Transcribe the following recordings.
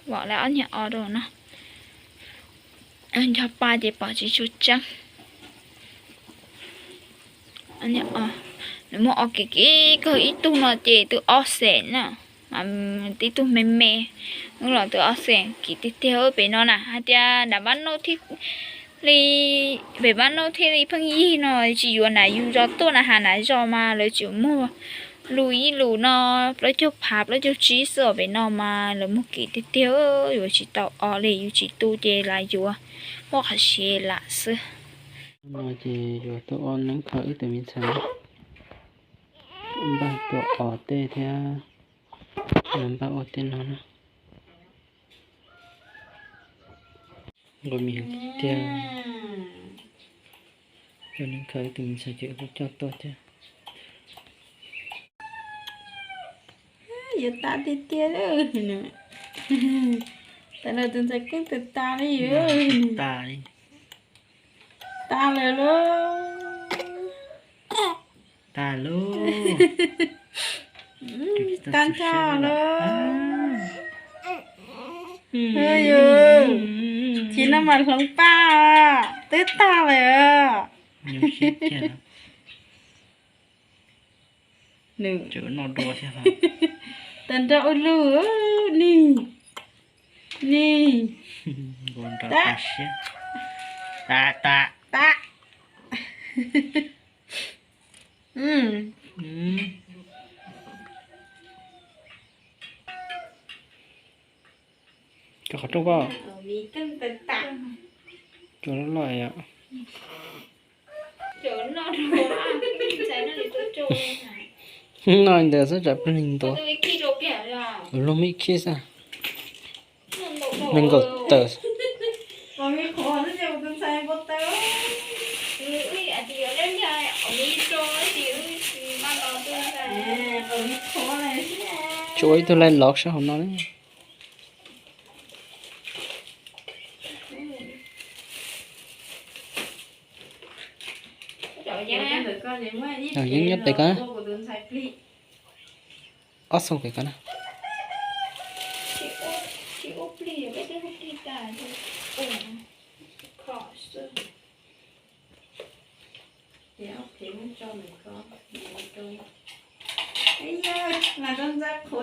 Vom lawv ob niag os rau no. Nco pa ces pom tsis tshua tseeb. Nws muaj os kev kev kawg, ib tug no ces twb ob xees na, mas ib tug me me, wb los twb ob xees, kev tiag tiag pem no na. Hais tias dav npab nauj thiaj li, pem npab nauj thiaj li pheej yig no, tsis yuav na, yus zos tuaj na, has na zos mas lawv tsuas muag lus ib lus no plaub caug phav plaub caug tsib xwb os, pem no mas lawv muag kev tiag tiag, yuav tsis tau os li, yus tsis tu ces lam yuav, muaj qhov siv lam xwb. No ces yuav tuaj ua neeb kho wb tus me ntxhais, npaj tua os tej thiab, npaj ua tej no na. Nqus mis tiag. Ua neeb kho wb tus me ntxhais ces wb kuj coj tuaj thiab. Yuav tas tiag tiag. Tas lawm, tus ntxhais kuj tas tas li. Tas li. Tas lawm lauj. Tas lauj. Tas nrho lauj. Tsis no mas hloov paj, twb tas lawm. Nws tas nrho ua luj, ni, ni. Tas, tas. Cov qhov rooj koj. Cov loj loj yom. No ntawd xwb tsam plig ntua. Luag me khib xwb. Nees nkaum tawm. Tsuas ua ib tug lai lov sab hauv no. Yeeb nyob pem ko, ob xoo pem ko na.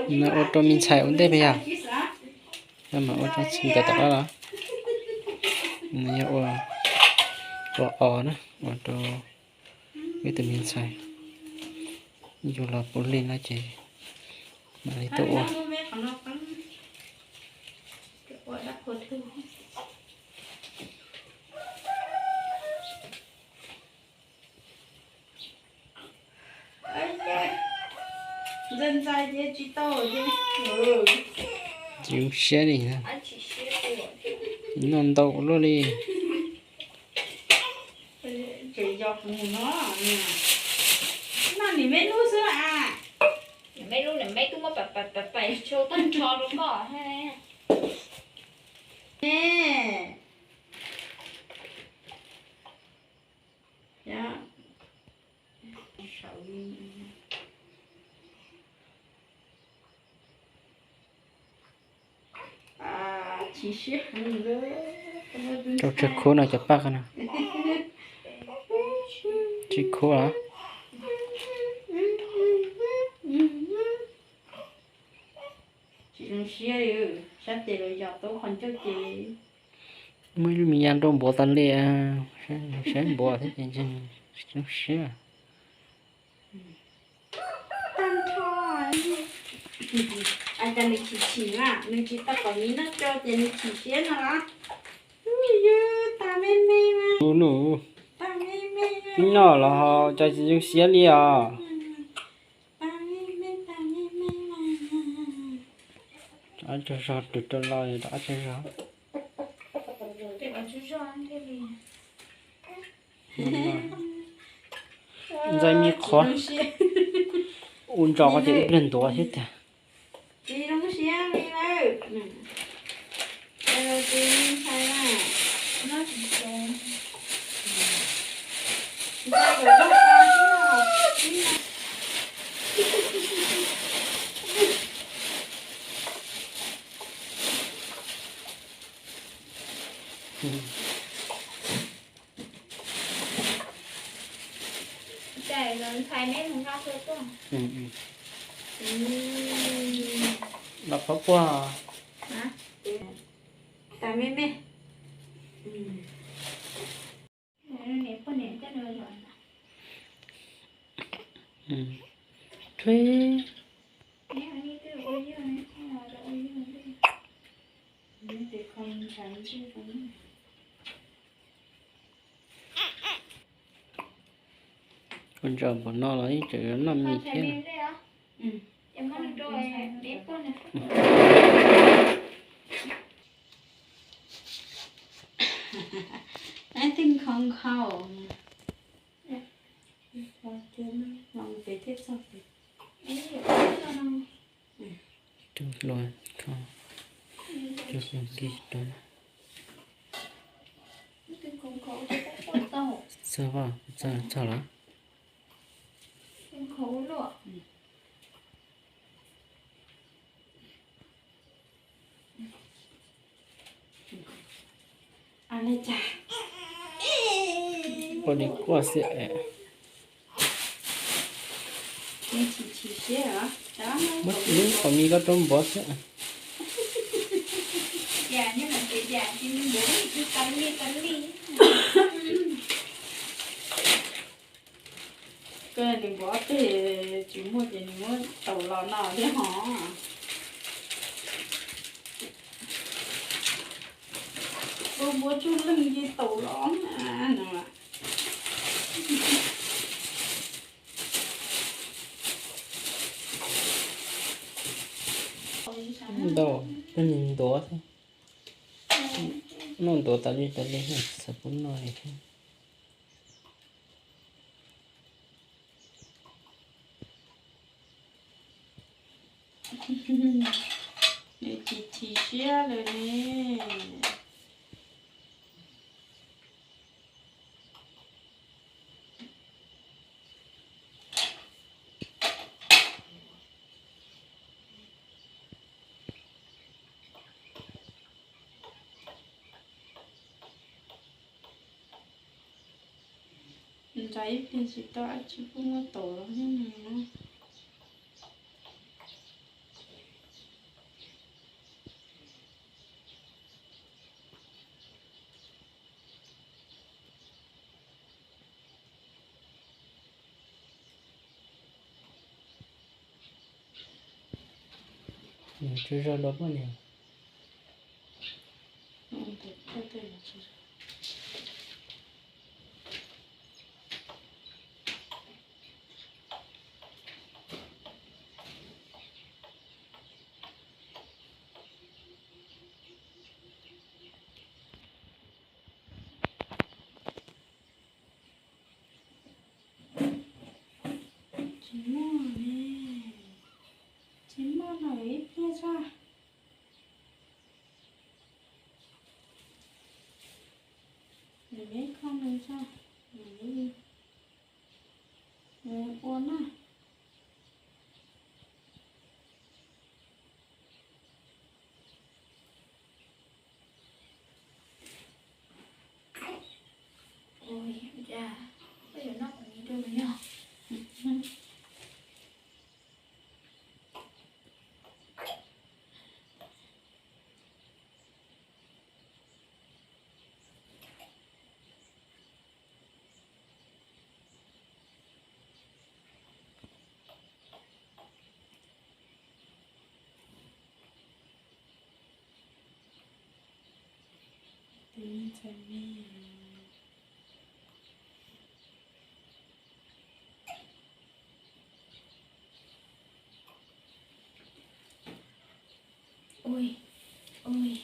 Nws ua rau me ntxhais ua ntej pes yog? Yog mas ua rau txij nkawm tom qab los? Nws yog ua, ua os na, ua rau wb tus me ntxhais. Yus los puav leej no ces mam li tuaj ua. Tsis zoo siab li, noj ntau ua luaj li. Rau tsawg khuv no cov paj ko na. Tsib khuv los? Tsis zoo siab li, sab tes los yog tau qhov ncauj ces. Muaj ib lub me ya nrau npuav tas li, saib npuav thiab ces tsis zoo siab. Tag nrho. Cas nws chim chim na, nws tsis tau kom miv noj tso ces nws chim siab no los? Yus tas me me mas. Noj los ho cas tsis zoo siab li os. Ob tsug zog rau rau los, ob tsug zog. Ntxais me qhuav, ua ntsos ko ces ib pliag ntuav thiab tiag. Cais los ntxhais neb mus nqa xua tuaj. Los qhov puag. Tas me me. Thuib. Koj ntsaum npaum no los ib txwm noj mis thiab. Neb twb nkhaus nkhaus. Tus hluas, tus hluas nkig tau. Txog, txog, txog lawm. Ua li kuaj xwb. Muab ib qho mis koj rau npov thiab. Koj nws npov tej tsis muaj ces nws muab taus los no thiab hos. Ua npua tsuj leeg ces taus los no. Ntau, koj nws ntuav thiab. Noj ntuav tas li tas li, xav pub noj li thiab. Nws chim chim siab lawm ne. Nrog ib pliag tsis tau dab tsi kuj muab taus los thiab no. Nws tsuas zog dua poj niam. Tsis muaj ne, tsis muaj lawm ib pliag tso. Nws me kho nws tso, nws ua na. Ua cas koj yuav noj qhov mis rau nws yog? Tus me ntxhais me. Ui, ui.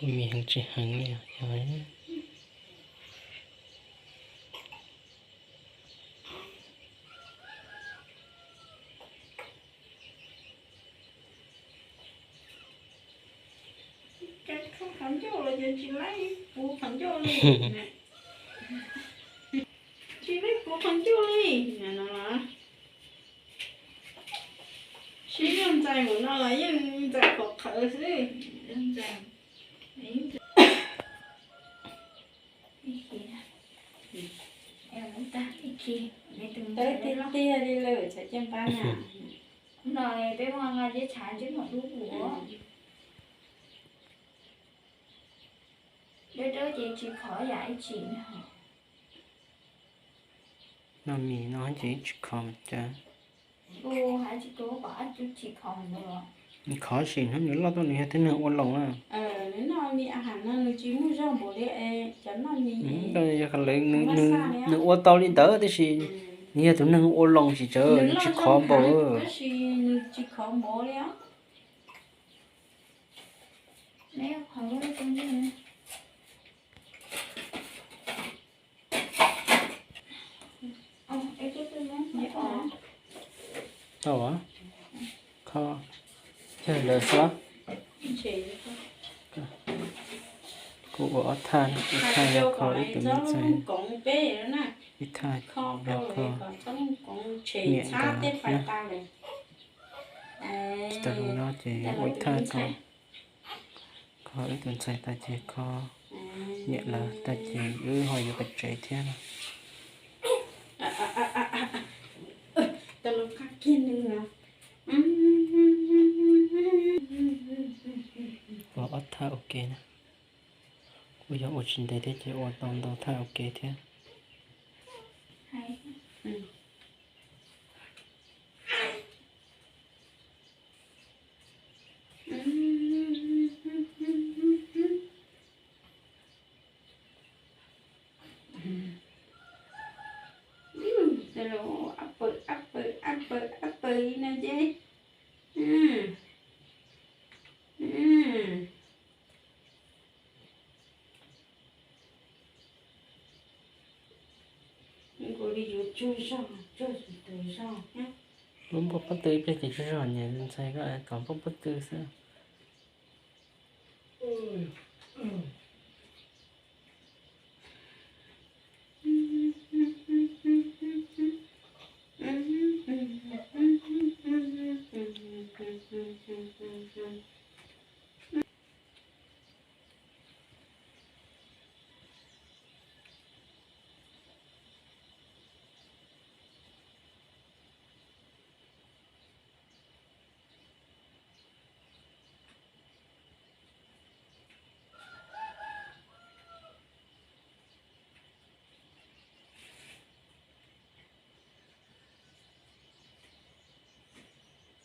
Mi heev tsis heev li yog. Qhov ncauj los ces tsis laib puv qhov ncauj li. Tsis laib puv qhov ncauj li no. Sib zog ntxais mus no los yeej ntxais qhov qhawv xwb. Tiag tiag li lawm, tsam cia npab na. No peb muaj nqa ceb tshav ntseb mus dub ua. Dawb dawb ces tsis khov yam ib tsim no. Noj mis no ces tsis khov mas cas. Khov sim hnub nws loj tuaj nws yog tib neeg ua loos na. Yog lawv nws ua tau li ntawd tab sis nws yog tus neeg ua loos tsis tsawg nws tsis khov npaum. Tau, kho, yog lawv xwb. Kuv ua ob thaj, ib thaj yog kho ib tug me ntxhais, ib thaj yog kho niam nkawd na. Tsis tau zoo no ces ua ib thaj kho, kho ib tug ntxhais tas ces kho niam lawv tas ces wb ho yuav pem tsev thiab no. Ua ob thaj ua ke na. Kuj yog ua tsis ntev thiab ces ua tau ntau thaj ua ke thiab. Ab pawg ab pawg ab pawg ab pawg li no ces. Kuv li yuav tsuag zog, tsuag tus zog. Lub npua pob tw ib pliag ces tsuag zog, niam ntxhais ko kom npua pob tw xwb.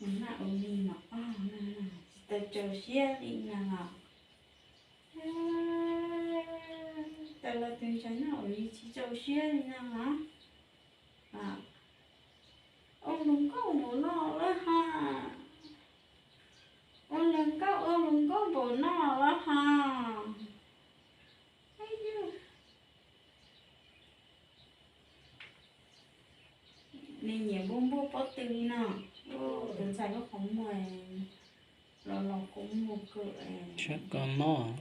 Ua naj ua ni no, tsis tau rau siab li no los. Tau los tus ntxhais noj ua ni tsis rau siab li no los. Ua hluas nkauj npaum no lawm ha. Ua hluas nkauj, ua hluas nkauj npaum no lawm ha. Nws nyiam npua npua pob tw li no. Tus ntxhais lub qhov muag los los kua muag kawg. Saib koj mob,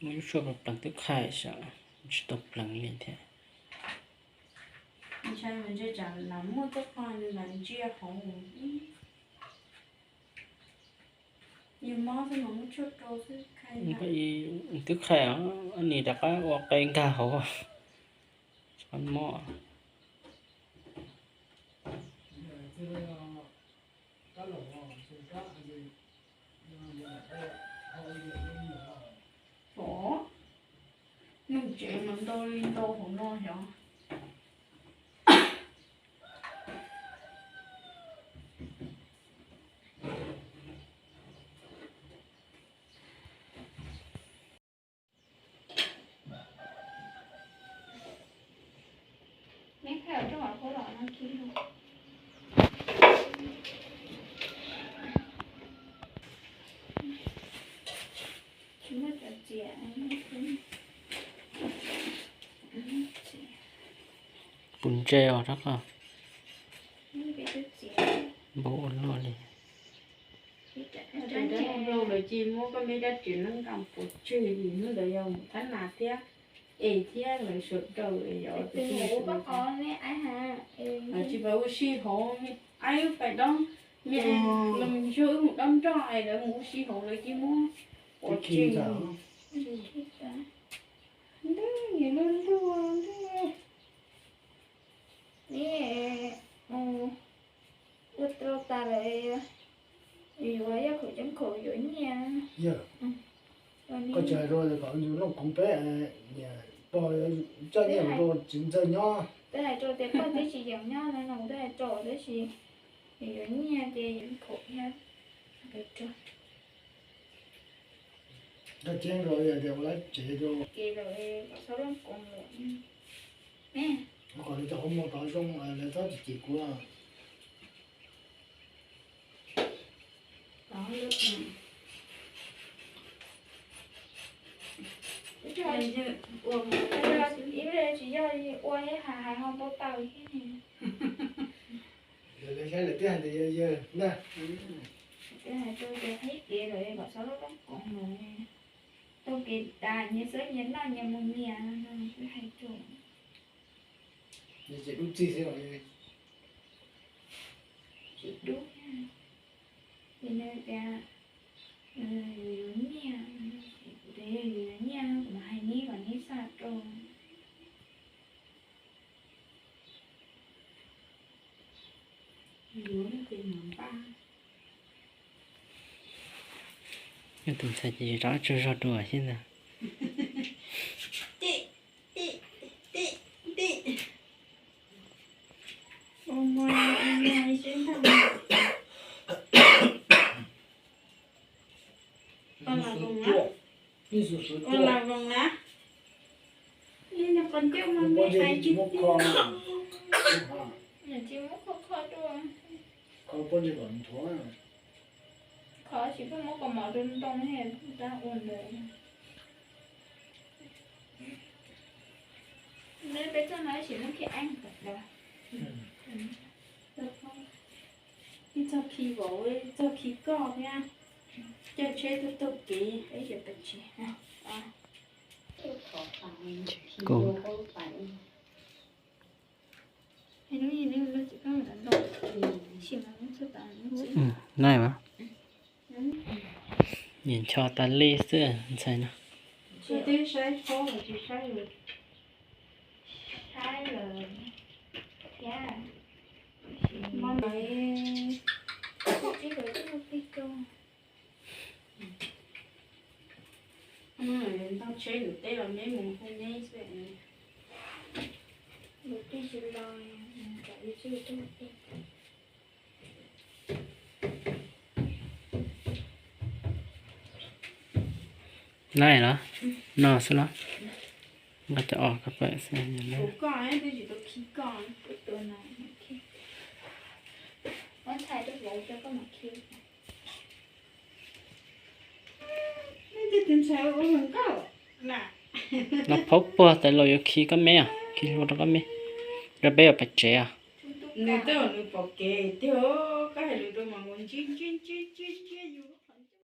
muaj lub suab pleev twb qhaij sav, tsis tau pleev li thiab. Ntshai mas ntshai tsam lam muaj tej qho nws lam ntsia hauv. Yog mob xwb mas muab tshuaj rau xwb. Twb qhaij, ni rov qab ua qe nkag hauv, tsis mob. Ov, nug tsev mas ntau li ntau hauv no xyov. Neb thaij rau hauv kuv los no khi no. Tsis muaj cov tse os rau qhov npau ua luaj li. Lawv cia muab koj me dab tsi neeb nqa pov tseg li, hnub ntawd yog mus thab nas thiab es thiab lawv sawv daws es yog tus tij mus ua, lawv tsis pais ua si hauv me aib pais dob me los mus yog wb mus dob nroj es lawv mus ua si hauv lawv cia muab pov tseg. Ntawd nyias luag luag ntawd. Neb ua tau tas lawm, yuav yog khaum coob khaum yuav nyiaj. Yog, koj tsis hais rau kom yus looj koov peb, niam pog coj nyiaj rau txiv ntxawg nyob. Twb hais rau tias koj twb tsis yeem nyob no no, twb hais rau tab sis yuav nyiaj ces yuav khaum thiab. Koj ceeb rau tias ua lab tsev rau, kom txhob looj koov lawm. Kom lawv cov qhov muag tod zoo, lawv txhob cem kuv. Ib tsis yog ua hais hais ho npau taws thiab ne. Lawv saib lawv twb hais tias yog yawg ntag. Twb hais rau tias qhib kev lawm kom txhob looj koov lawm. Taug kev tas nyias xwb nyias noj nyias mus nyias no twb hais rau. Tsis dub txig xwb los tsis dub. Ces nws tias yus yuav nyiaj, kuv tias yog yus yuav nyiaj kuv mam hais neb kom neb xa rau. Yuav ces mam npaj. Yog tus ntxhais ces rov tsug zog dua xwb ntag. Ua la voos na. Ib niag qos ncauj mas me hais tsis tiag. Tsis muab kho kho dua. Kho tsis pheej muab kaus mom rau ntoo tab ua ntawd. Neb peb txoj no tab sis muab khi eeb kom dav. Ib txoj khi vauv, ib txoj khi koj thiab. Caij tsheb tuaj taug kev ib yam pes tsawg. Kuv nai mas, nyiam ncho tas li xwb ntxhais no. Ntog tsheb lus teb los neb mus hu neb xwb. Nai los, no xwb los. Nqa cov os ko pawm xwb. Los phaub puag tas los yuav khi koj me os, khi hlua rau koj me, rau peb yuav pais tsev os. Nws twb nws pom kev tiag, koj hais lus rau mas ua ntsib ntsib ntsib ntsib ntsib yus.